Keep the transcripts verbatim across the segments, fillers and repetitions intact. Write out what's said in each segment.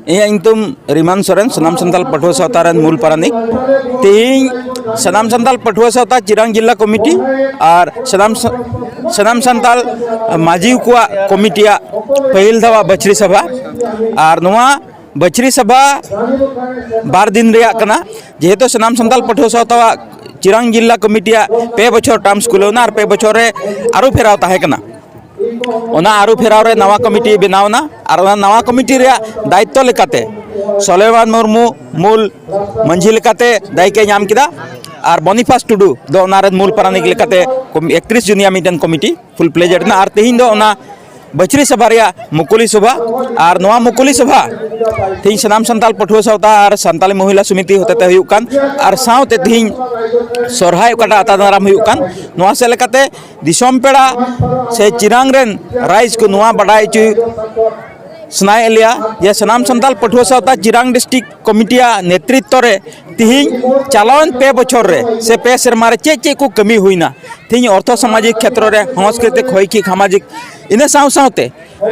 ᱤᱧᱟᱹᱜ ᱧᱩᱛᱩᱢ ᱨᱤᱢᱟᱱ ᱥᱚᱨᱮᱱ, ᱥᱟᱱᱟᱢ ᱥᱟᱱᱛᱟᱲ ᱯᱟᱹᱴᱷᱩᱣᱟᱹ ᱥᱟᱶᱛᱟ ᱨᱮᱱ ᱢᱩᱞ ᱯᱟᱨᱟᱱᱤᱠ᱾ ᱛᱮᱦᱮᱧ ᱥᱟᱱᱟᱢ ᱥᱟᱱᱛᱟᱲ ᱯᱟᱹᱴᱷᱩᱣᱟᱹ ᱥᱟᱶᱛᱟ ᱪᱤᱨᱟᱝ ᱡᱤᱞᱟ ᱠᱚᱢᱤᱴᱤ ᱟᱨ ᱥᱟᱱᱟᱢ ᱥᱟ-, ᱥᱟᱱᱟᱢ ᱥᱟᱱᱛᱟᱲ ᱢᱟᱹᱡᱷᱤ ᱠᱚᱣᱟᱜ ᱠᱚᱢᱤᱴᱤᱭᱟᱜ ᱯᱟᱹᱦᱤᱞ ᱫᱷᱟᱣᱟᱜ ᱵᱟᱹᱪᱷᱨᱤ ᱥᱚᱵᱷᱟ᱾ ᱟᱨ ᱱᱚᱣᱟ ᱵᱟᱹᱪᱷᱨᱤ ᱥᱚᱵᱷᱟ ᱵᱟᱨ ᱫᱤᱱ ᱨᱮᱭᱟᱜ ᱠᱟᱱᱟ, ᱡᱮᱦᱮᱛᱩ ᱥᱟᱱᱟᱢ ᱥᱟᱱᱛᱟᱲ ᱯᱟᱹᱴᱷᱩᱣᱟᱹ ᱥᱟᱶᱛᱟᱣᱟᱜ ᱪᱤᱨᱟᱝ ᱡᱤᱞᱟ ᱠᱚᱢᱤᱴᱤᱭᱟᱜ ᱯᱮ ᱵᱚᱪᱷᱚᱨ ᱴᱟᱨᱢᱥ ᱠᱷᱩᱞᱟᱹᱣ ᱮᱱᱟ ᱟᱨ ᱯᱮ ᱵᱚᱪᱷᱚᱨ ᱨᱮ ᱟᱹᱨᱩ ᱯᱷᱮᱨᱟᱣ ᱛᱟᱦᱮᱸ ᱠᱟᱱᱟ᱾ ᱚᱱᱟ ᱟᱹᱨᱩ ᱯᱷᱮᱨᱟᱣ ᱨᱮ ᱱᱟᱣᱟ ᱠᱚᱢᱤᱴᱤ ᱵᱮᱱᱟᱣ ᱮᱱᱟ ᱟᱨ ᱚᱱᱟ ᱱᱟᱣᱟ ᱠᱚᱢᱤᱴᱤ ᱨᱮᱭᱟᱜ ᱫᱟᱭᱤᱛᱛᱚ ᱞᱮᱠᱟᱛᱮ ᱥᱚᱞᱮᱣᱟᱱ ᱢᱩᱨᱢᱩ ᱢᱩᱞ ᱢᱟᱹᱡᱷᱤ ᱞᱮᱠᱟᱛᱮ ᱫᱟᱭᱤᱛᱛᱚᱭ ᱧᱟᱢ ᱠᱮᱫᱟ ᱟᱨ ᱵᱚᱱᱤᱯᱷᱟᱥ ᱴᱩᱰᱩ ᱫᱚ ᱚᱱᱟ ᱨᱮᱱ ᱢᱩᱞ ᱯᱟᱨᱟᱱᱤᱠ ᱞᱮᱠᱟᱛᱮ ᱠᱚᱢ-, ᱮᱠᱛᱨᱤᱥ ᱡᱩᱱᱤᱭᱟ ᱢᱤᱫᱴᱮᱱ ᱠᱚᱢᱤᱴᱤ ᱯᱷᱩᱞ ᱯᱞᱮᱡᱮᱰ ᱮᱱᱟ᱾ ᱟᱨ ᱛᱮᱦᱮᱧ ᱫᱚ ᱚᱱᱟ ᱵᱟᱹᱪᱷᱨᱤ ᱥᱚᱵᱷᱟ ᱨᱮᱭᱟᱜ ᱢᱩᱠᱩᱞᱤ ᱥᱚᱵᱷᱟ, ᱟᱨ ᱱᱚᱣᱟ ᱢᱩᱠᱩᱞᱤ ᱥᱚᱵᱷᱟ ᱛᱮᱦᱮᱧ ᱥᱟᱱᱟᱢ ᱥᱟᱱᱛᱟᱲ ᱯᱟᱹᱴᱷᱩᱣᱟᱹ ᱥᱟᱶᱛᱟ ᱟᱨ ᱥᱟᱱᱛᱟᱲᱤ ᱢᱚᱦᱤᱞᱟ ᱥᱚᱢᱤᱛᱤ ᱦᱚᱛᱮᱛᱮ ᱦᱩᱭᱩᱜ ᱠᱟᱱ, ᱟᱨ ᱥᱟᱶᱛᱮ ᱛᱮᱦᱮᱧ ᱥᱚᱨᱦᱟᱭ ᱚᱠᱟᱴᱟᱜ ᱟᱛᱟᱝ ᱫᱟᱨᱟᱢ ᱦᱩᱭᱩᱜ ᱠᱟᱱ, ᱱᱚᱣᱟ ᱥᱮᱫ ᱞᱮᱠᱟᱛᱮ ᱫᱤᱥᱚᱢ ᱯᱮᱲᱟ ᱥᱮ ᱪᱤᱨᱟᱝ ᱨᱮᱱ ᱨᱟᱭᱤᱡ ᱠᱚ ᱱᱚᱣᱟ ᱵᱟᱰᱟᱭ ᱦᱚᱪᱚ ᱥᱟᱱᱟᱭᱮᱫ ᱞᱮᱭᱟ ᱡᱮ ᱥᱟᱱᱟᱢ ᱥᱟᱱᱛᱟᱲ ᱯᱟᱹᱴᱷᱩᱣᱟᱹ ᱥᱟᱶᱛᱟ ᱪᱤᱨᱟᱝ ᱰᱤᱥᱴᱨᱤᱠᱴ ᱠᱚᱢᱤᱴᱤᱭᱟᱜ ᱱᱮᱛᱨᱤᱛᱛᱚ ᱨᱮ ᱛᱤᱦᱤᱧ ᱪᱟᱞᱟᱣᱮᱱ ᱯᱮ ᱵᱚᱪᱷᱚᱨ ᱨᱮ ᱥᱮ ᱯᱮ ᱥᱮᱨᱢᱟ ᱨᱮ ᱪᱮᱫ ᱪᱮᱫ ᱠᱚ ᱠᱟᱹᱢᱤ ᱦᱩᱭᱱᱟ, ᱛᱤᱦᱤᱧ ᱚᱨᱛᱷᱚ ᱥᱟᱢᱟᱡᱤᱠ ᱠᱷᱮᱛᱨᱚ ᱨᱮ, ᱥᱚᱝᱥᱠᱨᱤᱛᱤᱠ ᱦᱚᱭᱠᱤᱠ ᱥᱟᱢᱟᱡᱤᱠ, ᱤᱱᱟᱹ ᱥᱟᱶ ᱥᱟᱶᱛᱮ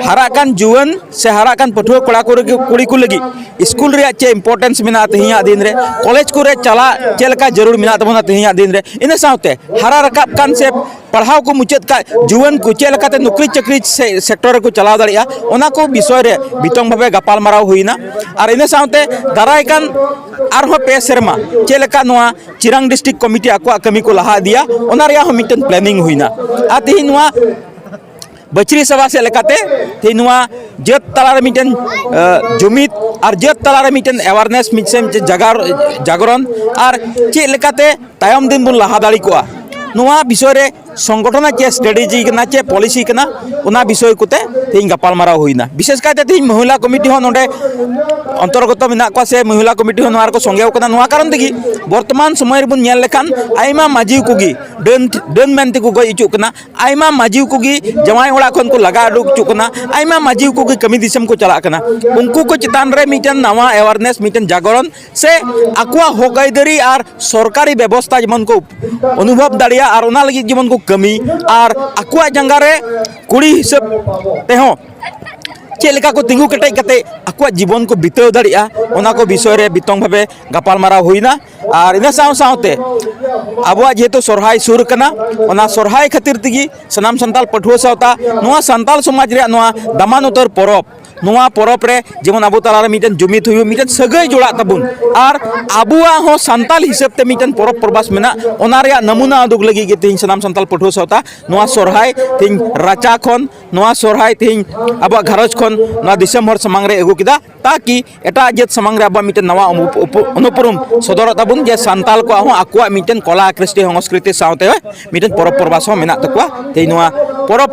ᱦᱟᱨᱟᱜ ᱠᱟᱱ ᱡᱩᱣᱟᱹᱱ ᱥᱮ ᱦᱟᱨᱟᱜ ᱠᱟᱱ ᱯᱟᱹᱴᱷᱩᱣᱟᱹ ᱠᱚᱲᱟ ᱠᱩᱲᱤ ᱠᱩᱲᱤ ᱠᱚ ᱞᱟᱹᱜᱤᱫ ᱥᱠᱩᱞ ᱨᱮᱭᱟᱜ ᱪᱮᱫ ᱤᱢᱯᱚᱨᱴᱮᱱᱥ ᱢᱮᱱᱟᱜᱼᱟ ᱛᱮᱦᱮᱧᱟᱜ ᱫᱤᱱ ᱨᱮ, ᱠᱚᱞᱮᱡᱽ ᱠᱚᱨᱮ ᱪᱟᱞᱟᱜ ᱪᱮᱫ ᱞᱮᱠᱟ ᱡᱟᱹᱨᱩᱲ ᱢᱮᱱᱟᱜ ᱛᱟᱵᱚᱱᱟ ᱛᱮᱦᱮᱧᱟᱜ ᱫᱤᱱ ᱨᱮ, ᱤᱱᱟᱹ ᱥᱟᱶᱛᱮ ᱦᱟᱨᱟ ᱨᱟᱠᱟᱵ ᱠᱟᱱ ᱥᱮ ᱯᱟᱲᱦᱟᱣ ᱠᱚ ᱢᱩᱪᱟᱹᱫ ᱠᱟᱜ ᱡᱩᱣᱟᱹᱱ ᱠᱚ ᱪᱮᱫ ᱞᱮᱠᱟᱛᱮ ᱱᱚᱠᱨᱤ ᱪᱟᱹᱠᱨᱤ ᱥᱮ ᱥᱮᱠᱴᱚᱨ ᱨᱮᱠᱚ ᱪᱟᱞᱟᱣ ᱫᱟᱲᱮᱭᱟᱜᱼᱟ, ᱚᱱᱟ ᱠᱚ ᱵᱤᱥᱚᱭ ᱨᱮ ᱵᱤᱛᱚᱝ ᱵᱷᱟᱵᱮ ᱜᱟᱯᱟᱞᱢᱟᱨᱟᱣ ᱦᱩᱭᱱᱟ᱾ ᱟᱨ ᱤᱱᱟᱹ ᱥᱟᱶᱛᱮ ᱫᱟᱨᱟᱭ ᱠᱟᱱ ᱟᱨᱦᱚᱸ ᱯᱮ ᱥᱮᱨᱢᱟ ᱪᱮᱫ ᱞᱮᱠᱟ ᱱᱚᱣᱟ ᱪᱤᱨᱟᱝ ᱰᱤᱥᱴᱨᱤᱠᱴ ᱠᱚᱢᱤᱴᱤ ᱟᱠᱚᱣᱟᱜ ᱠᱟᱹᱢᱤ ᱠᱚ ᱞᱟᱦᱟ ᱤᱫᱤᱭᱟ, ᱚᱱᱟ ᱨᱮᱭᱟᱜ ᱦᱚᱸ ᱢᱤᱫᱴᱮᱱ ᱯᱞᱮᱱᱤᱝ ᱦᱩᱭᱱᱟ᱾ ᱟᱨ ᱛᱮᱦᱮᱧ ᱱᱚᱣᱟ ᱵᱟᱹᱪᱷᱨᱤ ᱥᱚᱵᱷᱟ ᱥᱮᱫ ᱞᱮᱠᱟᱛᱮ ᱛᱮᱦᱮᱧ ᱱᱚᱣᱟ ᱡᱟᱹᱛ ᱛᱟᱞᱟᱨᱮ ᱢᱤᱫᱴᱮᱱ, ᱮ, ᱡᱩᱢᱤᱫ ᱟᱨ ᱡᱟᱹᱛ ᱛᱟᱞᱟᱨᱮ ᱢᱤᱫᱴᱮᱱ ᱮᱣᱟᱨᱱᱮᱥ, ᱢᱤᱫᱴᱮᱱ ᱡᱟᱜᱟᱨ-, ᱡᱟᱜᱚᱨᱚᱱ ᱟᱨ ᱪᱮᱫ ᱞᱮᱠᱟᱛᱮ ᱛᱟᱭᱚᱢ ᱫᱤᱱ ᱵᱚᱱ ᱞᱟᱦᱟ ᱫᱟᱲᱮ ᱠᱚᱜᱼᱟ, ᱱᱚᱣᱟ ᱵᱤᱥᱚᱭ ᱨᱮ ᱥᱚᱝᱜᱚᱴᱷᱚᱱᱟᱜ ᱪᱮᱫ ᱥᱴᱨᱮᱴᱮᱡᱤ ᱠᱟᱱᱟ, ᱪᱮᱫ ᱯᱚᱞᱤᱥᱤ ᱠᱟᱱᱟ, ᱚᱱᱟ ᱵᱤᱥᱚᱭ ᱠᱚᱛᱮ ᱛᱮᱦᱮᱧ ᱜᱟᱯᱟᱞᱢᱟᱨᱟᱣ ᱦᱩᱭᱱᱟ᱾ ᱵᱤᱥᱮᱥ ᱠᱟᱭᱛᱮ ᱛᱮᱦᱮᱧ ᱢᱚᱦᱤᱞᱟ ᱠᱚᱢᱤᱴᱤ ᱦᱚᱸ ᱱᱚᱰᱮ ᱚᱱᱛᱚᱨᱜᱚᱛᱚ ᱢᱮᱱᱟᱜ ᱠᱚᱣᱟ ᱥᱮ ᱢᱚᱦᱤᱞᱟ ᱠᱚᱢᱤᱴᱤ ᱦᱚᱸ ᱱᱚᱣᱟ ᱨᱮᱠᱚ ᱥᱚᱸᱜᱮ ᱟᱠᱟᱱᱟ᱾ ᱱᱚᱣᱟ ᱠᱟᱨᱚᱱ ᱛᱮᱜᱮ ᱵᱚᱨᱛᱚᱢᱟᱱ ᱥᱚᱢᱚᱭ ᱨᱮᱵᱚᱱ ᱧᱮᱞ ᱞᱮᱠᱷᱟᱱ ᱟᱭᱢᱟ ᱢᱟᱹᱡᱷᱤ ᱠᱚᱜᱮ ᱰᱟᱹᱱ, ᱰᱟᱹᱱ ᱢᱮᱱ ᱛᱮᱠᱚ ᱜᱚᱡ ᱦᱚᱪᱚᱜ ᱠᱟᱱᱟ, ᱟᱭᱢᱟ ᱢᱟᱹᱡᱷᱤ ᱠᱚᱜᱮ ᱡᱟᱶᱟᱭ ᱚᱲᱟᱜ ᱠᱷᱚᱱ ᱠᱚ ᱞᱟᱜᱟ ᱩᱰᱩᱠ ᱦᱚᱪᱚᱜ ᱠᱟᱱᱟ, ᱟᱭᱢᱟ ᱢᱟᱹᱡᱷᱤ ᱠᱚᱜᱮ ᱠᱟᱹᱢᱤ ᱫᱤᱥᱚᱢ ᱠᱚ ᱪᱟᱞᱟᱜ ᱠᱟᱱᱟ᱾ ᱩᱱᱠᱩ ᱠᱚ ᱪᱮᱛᱟᱱ ᱨᱮ ᱢᱤᱫᱴᱮᱱ ᱱᱟᱣᱟ ᱮᱣᱟᱨᱱᱮᱥ, ᱢᱤᱫᱴᱮᱱ ᱡᱟᱜᱚᱨᱚᱱ ᱥᱮ ᱟᱠᱚᱣᱟᱜ ᱦᱚᱠ ᱟᱹᱭᱫᱟᱹᱨᱤ ᱟᱨ ᱥᱚᱨᱠᱟᱨᱤ ᱵᱮᱵᱚᱥᱛᱷᱟ ᱡᱮᱢᱚᱱ ᱠᱚ ᱚᱱᱩᱵᱷᱚᱵ ᱫᱟᱲᱮᱭᱟᱜ ᱟᱨ ᱚᱱᱟ ᱞᱟᱹᱜᱤᱫ ᱡᱮᱢᱚᱱ ᱠᱚ ᱠᱟᱹᱢᱤ ᱟᱨ ᱟᱠᱚᱣᱟᱜ ᱡᱟᱸᱜᱟ ᱨᱮ ᱠᱩᱲᱤ ᱦᱤᱥᱟᱹᱵ ᱛᱮᱦᱚᱸ ᱪᱮᱫ ᱞᱮᱠᱟ ᱠᱚ ᱛᱤᱸᱜᱩ ᱠᱮᱴᱮᱡ ᱠᱟᱛᱮ ᱟᱠᱚᱣᱟᱜ ᱡᱤᱵᱚᱱ ᱠᱚ ᱵᱤᱛᱟᱹᱣ ᱫᱟᱲᱮᱭᱟᱜᱼᱟ, ᱚᱱᱟ ᱠᱚ ᱵᱤᱥᱚᱭ ᱨᱮ ᱵᱤᱛᱚᱝ ᱵᱷᱟᱵᱮ ᱜᱟᱯᱟᱞᱢᱟᱨᱟᱣ ᱦᱩᱭᱱᱟ᱾ ᱟᱨ ᱤᱱᱟᱹ ᱥᱟᱶ ᱥᱟᱶᱛᱮ ᱟᱵᱚᱣᱟᱜ ᱡᱮᱦᱮᱛᱩ ᱥᱚᱨᱦᱟᱭ ᱥᱩᱨ ᱠᱟᱱᱟ, ᱚᱱᱟ ᱥᱚᱨᱦᱟᱭ ᱠᱷᱟᱹᱛᱤᱨ ᱛᱮᱜᱮ ᱥᱟᱱᱟᱢ ᱥᱟᱱᱛᱟᱲ ᱯᱟᱹᱴᱷᱩᱣᱟᱹ ᱥᱟᱶᱛᱟ ᱱᱚᱣᱟ ᱥᱟᱱᱛᱟᱲ ᱥᱚᱢᱟᱡᱽ ᱨᱮᱭᱟᱜ ᱱᱚᱣᱟ ᱫᱟᱢᱟᱱ ᱩᱛᱟᱹᱨ ᱯᱚᱨᱚᱵᱽ, ᱱᱚᱣᱟ ᱯᱚᱨᱚᱵᱽ ᱨᱮ ᱡᱮᱢᱚᱱ ᱟᱵᱚ ᱛᱟᱞᱟᱨᱮ ᱢᱤᱫᱴᱮᱱ ᱡᱩᱢᱤᱫ ᱦᱩᱭᱩᱜ, ᱢᱤᱫᱴᱮᱱ ᱥᱟᱹᱜᱟᱹᱭ ᱡᱚᱲᱟᱜ ᱛᱟᱵᱚᱱ, ᱟᱨ ᱟᱵᱚᱣᱟᱜ ᱦᱚᱸ ᱥᱟᱱᱛᱟᱲ ᱦᱤᱥᱟᱹᱵ ᱛᱮ ᱢᱤᱫᱴᱮᱱ ᱯᱚᱨᱚᱵᱽ ᱯᱚᱨᱵᱟᱥ ᱢᱮᱱᱟᱜ, ᱚᱱᱟ ᱨᱮᱭᱟᱜ ᱱᱟᱢᱩᱱᱟ ᱩᱫᱩᱜ ᱞᱟᱹᱜᱤᱫ ᱜᱮ ᱛᱮᱦᱮᱧ ᱥᱟᱱᱟᱢ ᱥᱟᱱᱛᱟᱲ ᱯᱟᱹᱴᱷᱩᱣᱟᱹ ᱥᱟᱶᱛᱟ ᱱᱚᱣᱟ ᱥᱚᱨᱦᱟᱭ ᱛᱮᱦᱮᱧ ᱨᱟᱪᱟ ᱠᱷᱚᱱ, ᱱᱚᱣᱟ ᱥᱚᱨᱦᱟᱭ ᱛᱮᱦᱮᱧ ᱟᱵᱚᱣᱟᱜ ᱜᱷᱟᱨᱚᱸᱡᱽ ᱠᱷᱚᱱ ᱱᱚᱣᱟ ᱫᱤᱥᱚᱢ ᱦᱚᱲ ᱥᱟᱢᱟᱝ ᱨᱮ ᱟᱹᱜᱩ ᱠᱮᱫᱟ, ᱛᱟᱠᱤ ᱮᱴᱟᱜ ᱡᱟᱹᱛ ᱥᱟᱢᱟᱝ ᱨᱮ ᱟᱵᱚᱣᱟᱜ ᱢᱤᱫᱴᱮᱱ ᱱᱟᱣᱟ ᱩᱯ-, ᱩᱯ-, ᱩᱱᱩᱯᱨᱩᱢ ᱥᱚᱫᱚᱨᱚᱜ ᱛᱟᱵᱚᱱ, ᱡᱮ ᱥᱟᱱᱛᱟᱲ ᱠᱚᱣᱟᱜ ᱦᱚᱸ ᱟᱠᱚᱣᱟᱜ ᱢᱤᱫᱴᱮᱱ ᱠᱚᱞᱟ, ᱠᱨᱤᱥᱴᱤ, ᱥᱚᱝᱥᱠᱨᱤᱛᱤ ᱥᱟᱶᱛᱮ ᱢᱤᱫᱴᱮᱱ ᱯᱚᱨᱚᱵᱽ ᱯᱚᱨᱵᱟᱥ ᱦᱚᱸ ᱢᱮᱱᱟᱜ ᱛᱟᱠᱚᱣᱟ᱾ ᱛᱮᱦᱮᱧ ᱱᱚᱣᱟ ᱯᱚᱨᱚᱵᱽ,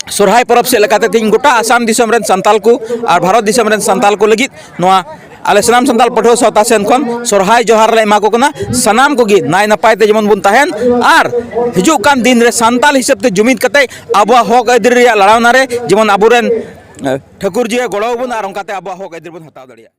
ᱥᱚᱨᱦᱟᱭ ᱯᱚᱨᱚᱵᱽ ᱥᱮᱫ ᱞᱮᱠᱟᱛᱮ ᱛᱮᱦᱮᱧ ᱜᱚᱴᱟ ᱟᱥᱟᱢ ᱫᱤᱥᱚᱢ ᱨᱮᱱ ᱥᱟᱱᱛᱟᱲ ᱠᱚ ᱟᱨ ᱵᱷᱟᱨᱚᱛ ᱫᱤᱥᱚᱢ ᱨᱮᱱ ᱥᱟᱱᱛᱟᱲ ᱠᱚ ᱞᱟᱹᱜᱤᱫ ᱱᱚᱣᱟ ᱟᱞᱮ ᱥᱟᱱᱟᱢ ᱥᱟᱱᱛᱟᱲ ᱯᱟᱹᱴᱷᱩᱣᱟᱹ ᱥᱟᱶᱛᱟ ᱥᱮᱱ ᱠᱷᱚᱱ ᱥᱚᱨᱦᱟᱭ ᱡᱚᱦᱟᱨ ᱞᱮ ᱮᱢᱟ ᱠᱚ ᱠᱟᱱᱟ᱾ ᱥᱟᱱᱟᱢ ᱠᱚᱜᱮ ᱱᱟᱭ ᱱᱟᱯᱟᱭ ᱛᱮ ᱡᱮᱢᱚᱱ ᱵᱚᱱ ᱛᱟᱦᱮᱱ ᱟᱨ ᱦᱤᱡᱩᱜ ᱠᱟᱱ ᱫᱤᱱ ᱨᱮ ᱥᱟᱱᱛᱟᱲ ᱦᱤᱥᱟᱹᱵ ᱛᱮ ᱡᱩᱢᱤᱫ ᱠᱟᱛᱮ ᱟᱵᱚᱣᱟᱜ ᱦᱚᱠ ᱟᱹᱭᱫᱟᱹᱨᱤ ᱨᱮᱭᱟᱜ ᱞᱟᱲᱟᱣᱱᱟ ᱨᱮ ᱡᱮᱢᱚᱱ ᱟᱵᱚᱨᱮᱱ, ᱮ, ᱴᱷᱟᱹᱠᱩᱨ ᱡᱤᱭᱮ ᱜᱚᱲᱚ ᱟᱵᱚᱱ ᱟᱨ ᱚᱱᱠᱟᱛᱮ ᱟᱵᱚᱣᱟᱜ ᱦᱚᱠ ᱟᱹᱭᱫᱟᱹᱨᱤ ᱵᱚᱱ ᱦᱟᱛᱟᱣ ᱫᱟᱲᱮᱭᱟᱜ᱾